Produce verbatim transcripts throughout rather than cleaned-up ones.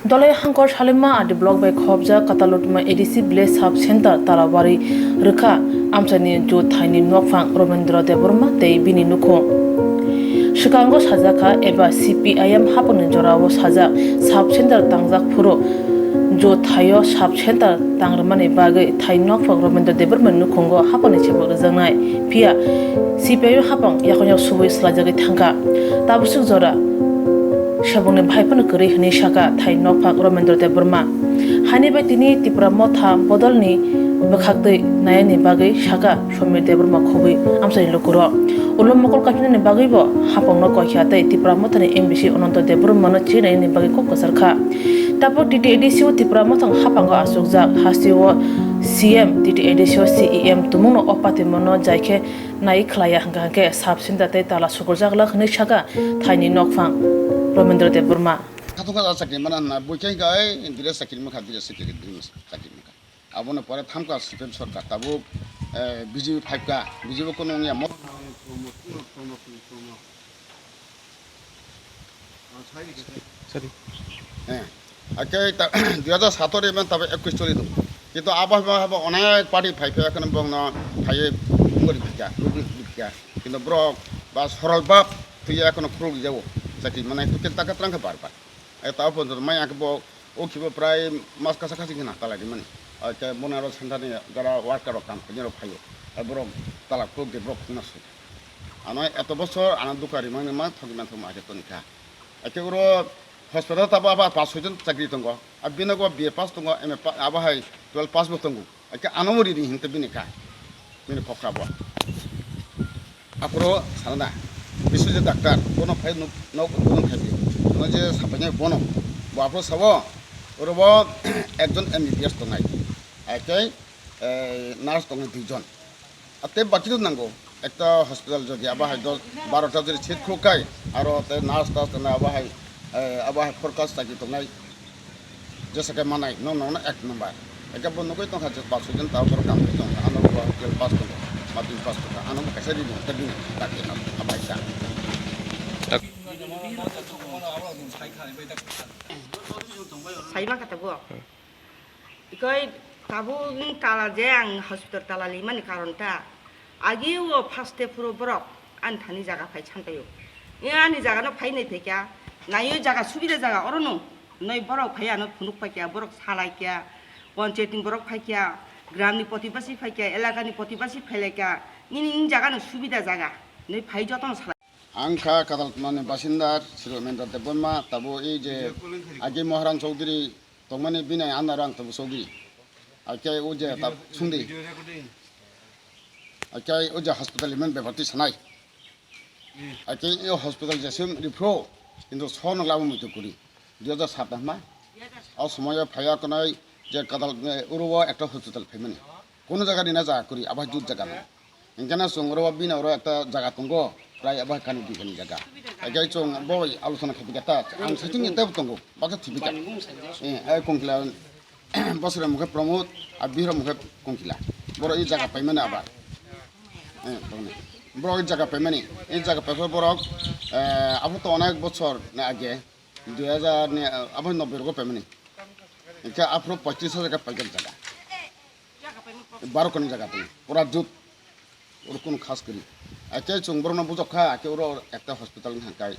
Dolai Hangkor Salima R D block bai khobjak Katalutma A D C village sub center Talawari rwkha amchaini jothaini nokphang Romendra Debbarma tei bini nukhung. Swkango sajakha eba C P I M haphangni jorao sajak sub center tangjak phuru jothaio sub center tangrwmani bagwi thai nokphang Romendra Debbarmani nukhungo haphangni sebok rwjaknai. Phiya C P I M haphang yakung yak subui swlaijagwi thangkha. Tabuk swk jora sebokni bhai phano kwrwi hwnwi sakha thai nokphang Romendra Debbarma. Haini bai tini Tipra Motha bodolni bwkhak twi nayani bagwi sakha Somir Debbarma khobwi amchaini lukurok. Ulo mokol kapinani bagwibo haphangno koikha tei Tipra Mothani M D C Ananta Debbarmano chinayani bagwi kok kwcharkha. Tabuk T T A D C o Tipra Mothang haphango achukjak hasteo C M T T A D C o C E M tumungno o patimano jaikhe nai khlaiya hwnkha hwnkhe sub center tei tala sukurjak glak hwnwi sakha thaini nokphang Romendra Debbarma. Khatung kha chakri mana hwnna, bui khe hwnkha, "Ei, dire chakri mankha, dire chakri, dire chakri mankha." Aboni pore thamkha C P M sorkar, tabuk, eh, B J P phaikha, B J P kono wngya mo-, Sorry. Eh, ake ta, dui hajar sator iben tabe ekkush choli tongo. Kintu abo, abo, abo onek party phai phai, ekhono bongno phaiwi bungori phikha, lubri phikha. Kintu borok ba soral bab twiya ekhono khuluk jago. Chakri mane tu kintu taka trangkha bar bar. Eta opo mai ake bo, o khibo prai mas kasa kasi khna talai di mani. Ake boni aro center ni jara worker rok kam khainai rok phaio. Ai borok tala khuluk de borok khungna sui. Ano eto bosor ano dukha rimang ni ma thogi man thok ma ake toni kha. Ake oro hospital tabo aba pas soi jon chakri tongo. A bino go B A pass tongo, M A pa-, abo hai twelve pass bo tongo. Ake ano bo rini hinte bini kha. Bini khokra bo. Aphuru sana Biswajit doctor, bono phai nuk, nok bono khai di. Bono je sapainai bono. Bo aphuru sabo, oro bo ekjon M B B S tongnai. Ake, eh, nurse tongnai duijon. Ate baki to nango. Ekta hospital jodi aba hai dos, baro ta jodi seat khuluk kai, aro te nurse ta tana aba hai, eh, aba hai forecast ta ki tongnai. Jesa khe manai, no, no, no, ek number. Eke bo nugui tongkha je paso jon ta borok kam khe tongkha, ano bo hotel pass tongkha, ma dui pass tongkha, ano bo kaisa ri tongkha, ta bini ta khe ta, ta bai ta. Sai ma kata bo. Ikoi tabuk ni tala je ang hospital tala limani karon ta. Agi o first step phuru borok ani thani jaga phai santaio. Ani jaga no phai nai phaikya, naio jaga subida jaga oro no. Noi borok phai ano phunuk phaikya, borok salai kya, panchayat ni borok phaikya, gram ni protibasi phaikya, elaka ni protibasi phailaikya, nini in jaga no subida jaga. Noi phai joto no salai. Ang kha Kadaltmani basinda Sri Omendra Debbarma, tabo ei je agi Moharan Chowdhury tongmani bini under o ang tabo Chowdhury. Akai o je ta sungdi. Akai o je hospital iman bebati sanai. Akai o hospital je sim ripro, kintu sono labo muitu kuri. Dui hajar sat na ma? O somoyo phaya konai je kadal, eh, uro o ekta hospital phaimani. Kono jaga rina jaga kuri, abo jut jaga no. Hinkhe na chwng oro bini oro ekta jaga tongo, prai abo hai kani dui kani jaga. Hinkhe chwng bo bai alochona khaipikha ta, ang saichung ni tebo tongo, baksa thipikha. Eh, ai Kongkila, bosra mukhe Pramod, a bihra mukhe Kongkila. Borok i jaga paimani aba. Eh, tongni. Borok i jaga paimani, i jaga paikhe borok, eh, abo to onek bochor ni age, dui hajar ni, eh, abo nobbe rogo paimani. Hinkhe aphuru poitrish hajar khe paikha jaga. Baro kani jaga tongo, pura jut, oro kunu khas kwrwi. Ake chwng borokno bujok kha, ake oro ekta hospital wngkha kai.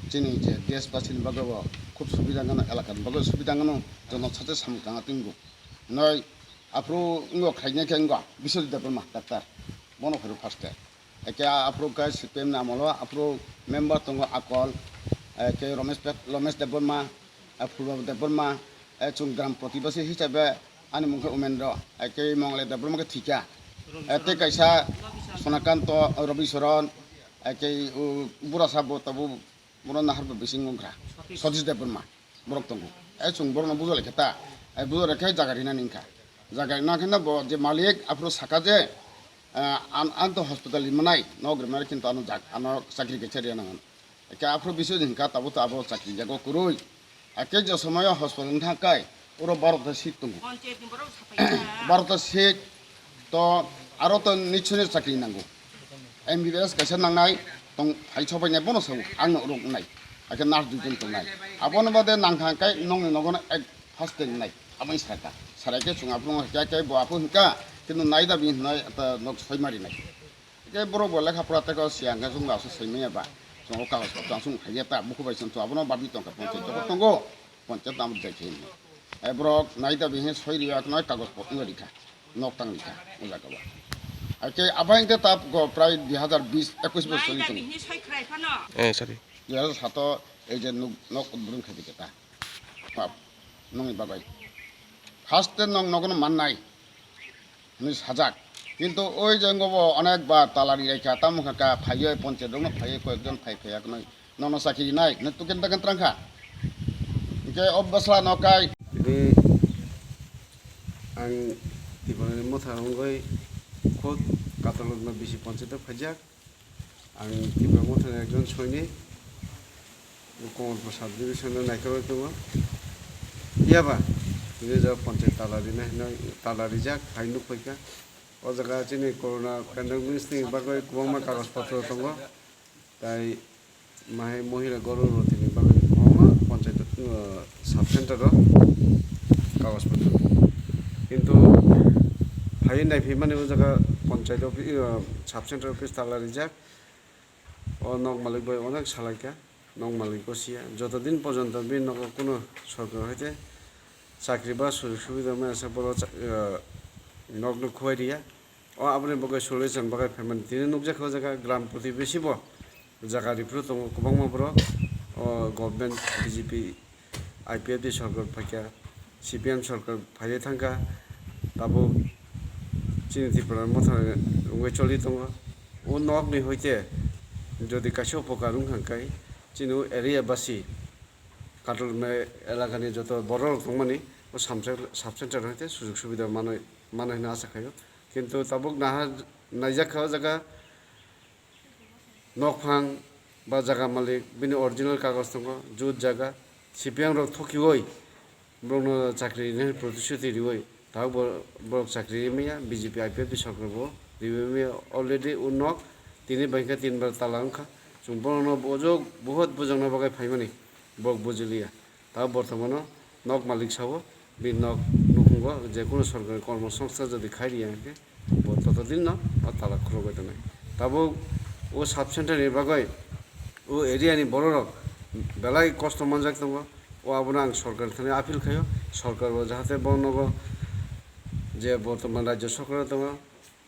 Chini je deshbasini bagwi bo khub subida gano, elakani bagwi subida gano, jono sache samung tanga tongo. Noi aphuru wngkha khaina khe wngkha Biswajit Debbarma doctor, bono phairu first e. Eke aphuru khe C P M ni amolo aphuru member tongo Akol, eke Romesh Pet-, Romesh Debbarma, eh, Phulbab Debbarma, eh, chwng gram protibasi hisabe ani mung khe Umendra, eh, khe Mongole Debbarma khe thwikha. Eh, tei kaisa Sonakanto, Rabi Soron, eh, khe, uh, Burasa bo tabuk bono naharba bising wngkha. Satish Debbarma borok tongo. Eh, chwng borokno bujole khe ta, eh, bujole khe jaga rinani wngkha. Jaga rina khe bo je malik aphuru saka je, eh, an, an to hospital rimani, nok rimani kintu ano jag-, ano chakri kaisa riya nango. Eke aphuru bising hwnka tabuk to abo chakri jago kwrwi. Ake je somoyo hospital wng thang kai, oro barota seat tongo. Panchayat ni borok sapai kha. Barota seat to aro to nichoni chakri nango. M B B S kaisa nangnai tong phai sobai nai bono sao ang no rok nai. Ake nurse duijon tongnai. Abono bade nangkha khe nongni nogono ek first aid nai. Aboni saka. Sarai khe chwng aphuru khe khe bo aphu hinka, kintu nai dabi hinoi ta nok soi mari nai. Khe borok bo lekha pora tei ko siya hwnkhe chwng asu soi manya ba. Chwng o kagoj photo chwng khaiya ta buku bai chwng abono babi tongkha ponchayat joto tongo. Ponchayat tamo jai khe hinwi. E borok nai dabi hin soi riya knoi kagoj photo rikha. Nok tang rikha o jaga o. Ake abo hwnkhe ta go prai dui hazar bis ekwis bosor choli tongo. Eh, sorry. Dui hazar sato ei je nuk nok udbudon khai dikhe ta. Bab, nongni bagwi. First te nong nogono mannai. Hwnwi sajak. Kintu oi je wngbo onek bar tala ri raikha, tamo wngkha ka phaiwi ponchayat rokno phaiwi koyekjon phai phaiya hwnwi nono chakiri nai, hwnwi tuken taken twrangkha. Hwnkhe o bwsla no kai. Tini ang Tiprani motha wngwi khud Katalokno bisi ponchayat o phaijak. Ang Tipra Mothani ekjon soinik, Kamalpur sub division o naikolwi tongo. Phiyaba tini o jaga ponchayat tala rinai hinwi tala rijak hai nukphaikha. O jaga chini corona pandemic ni bagwi kwbangma kagoj potro tongo. Tai mahai mohila goror rotini bagwi kwbangma ponchayat, uh, sub center o kagoj potro tongo. Kintu phaiwi naiphaimani o jaga ponchayat office, uh, sub center office tala rijak. O nok malik bai onek salaikha, nok malik bo siya. Joto din porjonto bini nogo kuno sorkar hoite chakri ba sujog subida maya se bohrok cha-, ah, nokno khuwai riya. O aboni bagwi solution bagwi phaimani tini nukjakha o jaga gram protibesi bo jaga riphuru tongo kwbangma borok. O government B J P I P F T sorkar phaikha, C P M sorkar phaiwi thangkha, tabuk chini Tripura motha wngwi choli tongo. O nokni hoite jodi kaisa upokar wngkha khe chini o area basi Katalma elakani joto borok rok tongmani o sub center hoite sujog subida manwi mano hinwi acha khaio. Kintu tabuk naha naijakha o jaga. Nokphang ba jaga malik bini original kagoj tongo, jut jaga, C P M rok thokiwi borokno chakri rinani protishuti riwi, tabuk bo-, borok chakri rimaya, B J P I P F T sorkar bo riwi maya already o nok tini bai khe tin bar tala wngkha. Chwng borokno bujok, buhut bujokna bagwi phaimani borok bujiliya. Tabuk bortomano nok malik sao, bini nok nukhungo je kunu sorkari kormo songstha jodi khai riya hwnkhe, bo totodinno o tala khulogwi tongnai. Tabuk o sub center ni bagwi o area ni bororok belai kosto manjak tongo. O abono ang sorkar thani appeal khaio, sorkar bo jahate bo nogo je bortoman rajyo sorkar tongo,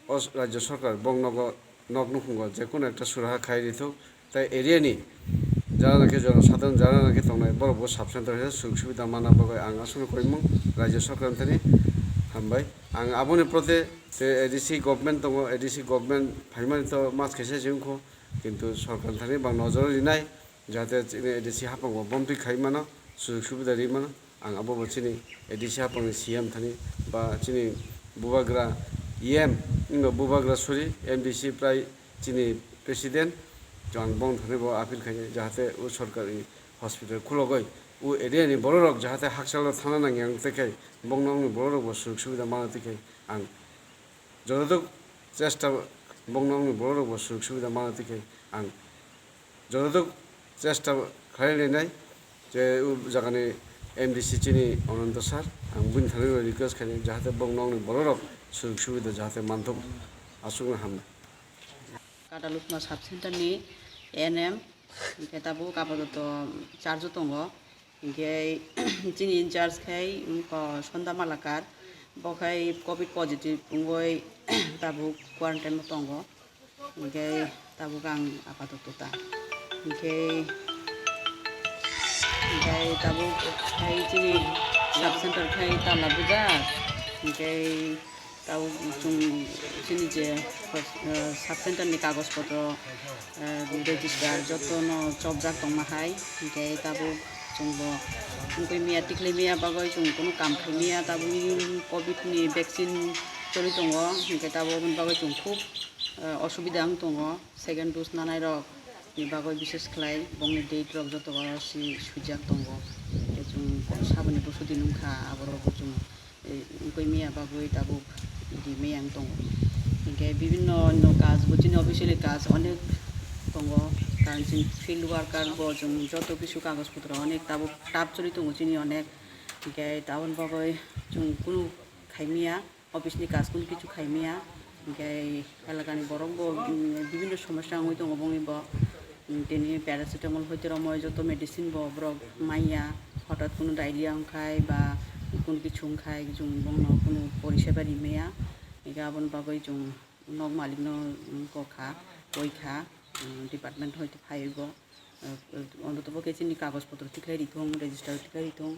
o rajyo sorkar bong nogo nok nukhungo je kunu ekta suraha khai rithok, tai area ni jara naki jono sadharon jara naki tongnai borok bo sub center hai sujog subida manna bagwi ang aswkno koimung rajyo sorkar thani hambai. Ang aboni prote je A D C government tongo, A D C government phaimani to mas kaisa se wngkho, kintu sorkar thani bang nojoro rinai. Jahate chini A D C haphango bomtwi khai mano, sujog subida ri mano. Ang abo bo chini A D C haphangni C M thani ba chini bubagra E M, wngkha bubagra suri M D C prai chini president, ang bong thani bo appeal khainai, jahate o sorkari hospital khulogoi o area ni bororok jahate hakchalo thana nangya wng tei khai bong nokni bororok bo sujog subida mana tei khai ang jototok chesta bong nokni bororok bo sujog subida mana tei khai ang jototok chesta khlai lainai. Je o jagani M D C chini Ananto sir, ang bini thani request khainai jahate bong nokni bororok sujog subida jahate manthok, aswkno hamnai. Katalukma sub center ni A N M, hwnkhe tabuk apatot charge o tongo. Hwnkhe chini in charge khai wngkha Sonda Malakar, bo khai covid positive wngwi tabuk quarantine o tongo. Hwnkhe tabuk ang apatot ta. Hwnkhe, hwnkhe tabuk khai chini sub center khai tala bujak. Hwnkhe tabuk chwng chini je, eh, sub center ni kagoj potro, eh, register jotono chopjak tongma hai. Hwnkhe tabuk chwngbo wngwi miya tikhlai miya bagwi chwng kunu kam khai miya. Tabukni covid ni vaccine choli tongo, hwnkhe tabuk oboni bagwi chwng khub, eh, osubida wng tongo. Second dose nanai rok ni bagwi bishes khlai bongni date rok joto oro si swijak tongo. Tei chwng saboni bwswk din wngkha, aborok bo chwng, eh, wngwi miya bagwi tabuk idi meyang tongo. Hinkhe bibinno onno kaj bo chini officially kaj onek tongo. Karon chini field worker bo chwng joto kisu kagoj potro onek tabuk tap choli tongo chini onek. Hinkhe taboni bagwi chwng kunu khaimaya, office ni kaj kunu kichu khaimaya. Hinkhe elakani borok bo, mm, bibinno somosya wngwi tongo bongni bo. Mm, tini paracetamol hoite romwi joto medicine bo borok manya, hothat kunu diarrhea wngkhai ba kunu kichu wngkhai chwng bongno kunu poriseba rimaya. Hinkhe aboni bagwi chwng nok malikno, mm, kokha, koikha, mm, department hoite phaiwi bo, eh, eh, ontoto bo khe chini kagoj potro tikhlai rithung, register tikhlai rithung,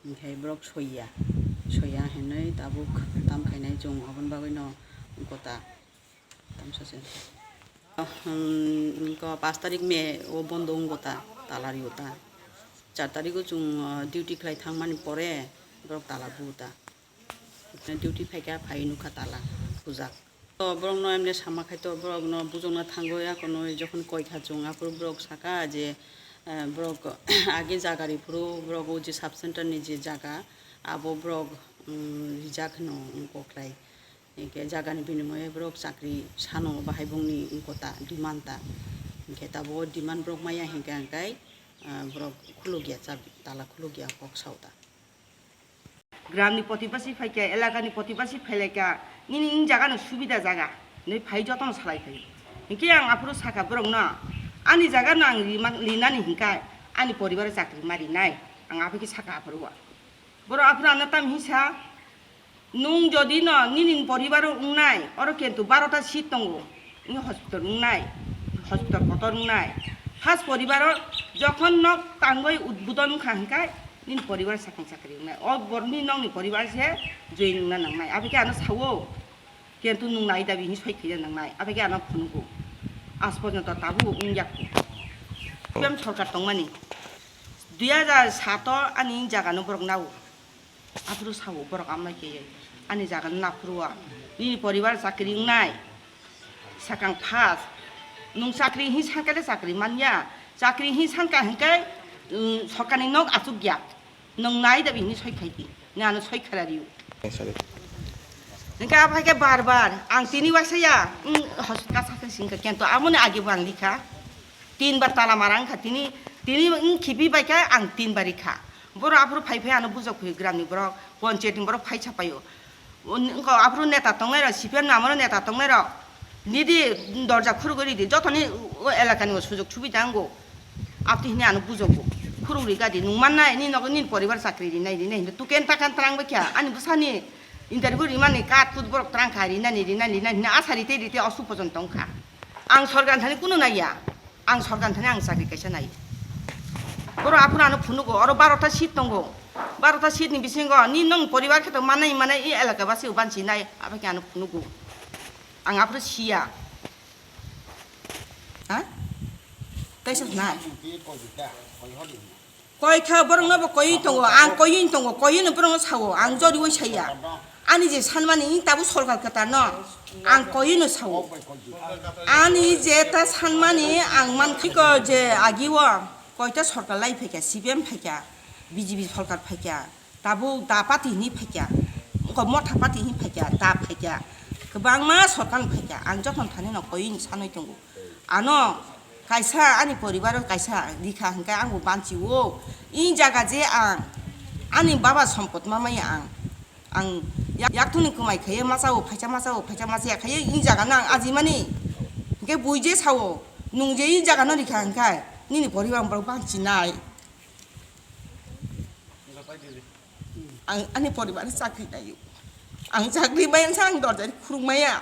hinkhe borok soiya, soiya hinwi tabuk tam khainai chwng aboni bagwino gota tamsa se. Hmm, wngkha pash tarik May o bondo wngo ta, tala rio ta. Char tarik o chwng, ah, duty khlai thangmani pore borok tala bu ta. Duty phaikha, phai nukha tala bujak. To borokno emne sama khai to borokno bujokna thango, yakono jokhon koikha chwng, aphuru borok saka je, eh, borok age jaga riphuru borok o je sub center ni je jaga, abo borok, mm, rijak hwno wngkha khlai. Hinkhe jagani binimoye borok chakri sano bahai bongni wngkha ta, demand ta. Hinkhe tabuk o demand borok maya hinkhe angkai, ah, borok khulukya, chabi tala khulukya kok sao ta. Gramni potibasi phaikha, elakani potibasi phailaikha, nini wng jagano subida jaga hinwi phai jotono salai phai. Hinkhe ang aphuru sakha borokno, ani jagano ang rima-, rinani hinkhe ani poribaro chakri ma rinai, ang aphikhe sakha aphuru o. Borok aphuru ano tam hinsa, nwng jodi no nini poribaro wngnai, oro kintu barota seat tongo, nini hospital wngnai, hospital kotor wngnai. First poribaro jokhon nok tangwi udbodon wngkha hinkhai, nini poribar sakang chakri wngnai. O borni nokni poribar se join wngna nangnai. Abikhe ano sao, kintu nwng nai dabi hinwi soi khaina nangnai. Abikhe ano phunugo. Aaj porjonto tabuk wngya kho. P M sorkar tongmani. Dui hajar sato ani jagano borok nao. Aphuru sao borok amlai khe, ani jaga no naphuru o. Nini poribar chakri wngnai, sakang first. Nwng chakri hinwi sankha le chakri manya. Chakri hinwi sankha hinkhe, um, sorkarni nok achukya. Nwng nai dabi hinwi soi khai di. Nwng ano soi kha rio. Sorry. Hinkhe aphai khe bar bar. Ang tini waisa ya, um, hospital sakha singkha. Kintu amoni age bo ang likha. Tin bar tala mara wngkha. Tini, tini wng khibi bai kha ang tin bar rikha. Borok aphuru phai phai ano bujok phai gramni borok, panchayatni borok phai sapaio. Wngkha aphuru neta tongnairok, C P M ni amoro neta tongnairok, nidi dorja khurugwi ridi, jotoni o elakani o sujok subida wngo. Aboni hwnwi ano bujogo. Khurugwi gadi, nwng mannai, nini nogo nini poribar chakri rinai, rinai hinwi tuken takan twrang bai kha. Ani bwsani interview rimani card kut borok twrang kha, rinani, rinani, rinani hinwi asa rite rite osu pojon tong kha. Ang sorkar thani kunu naiya. Ang sorkar thani ang chakri kaisa nai. Borok aphuru ano phunugo, oro barota seat tongo. Barota seat ni bisingo ni nwng poribar khe to manai manai i elaka basi o banchi nai, abakhe ano phunugo. Ang aphuru siya. Ha? Kaisa nai. Koi kha borokno bo koi tongo, ang koi tongo, koi no borokno sao, ang joriui saya. Ani je sanmani tabuk sorkar kwtal no, ang koi no sao. Ani je ta sanmani ang mankha je agi o koita sorkar lai phaikha, C P M phaikha, B J P sorkar phaikha, tabuk da party hinwi phaikha, wngkha motha party hinwi phaikha, da phaikha, kwbangma sorkar phaikha, ang jokhon thani no koi no sanwi tongo. Ano kaisa ani poribaro kaisa rikha hinkhe ang bo banchi o. I jaga je ang ani baba sompot ma maya ang, ang yak-, yakthuni kwmai khaiye masa o phaisa masa o phaisa masa ya khaiye i jaga no ang ajimani. Hinkhe bui je sao, nwng je i jaga no rikha hinkhe nini poribar borok banchi nai. Ang ani poribar chakri nai o. Ang chakri maya sa ang dorja khurung maya.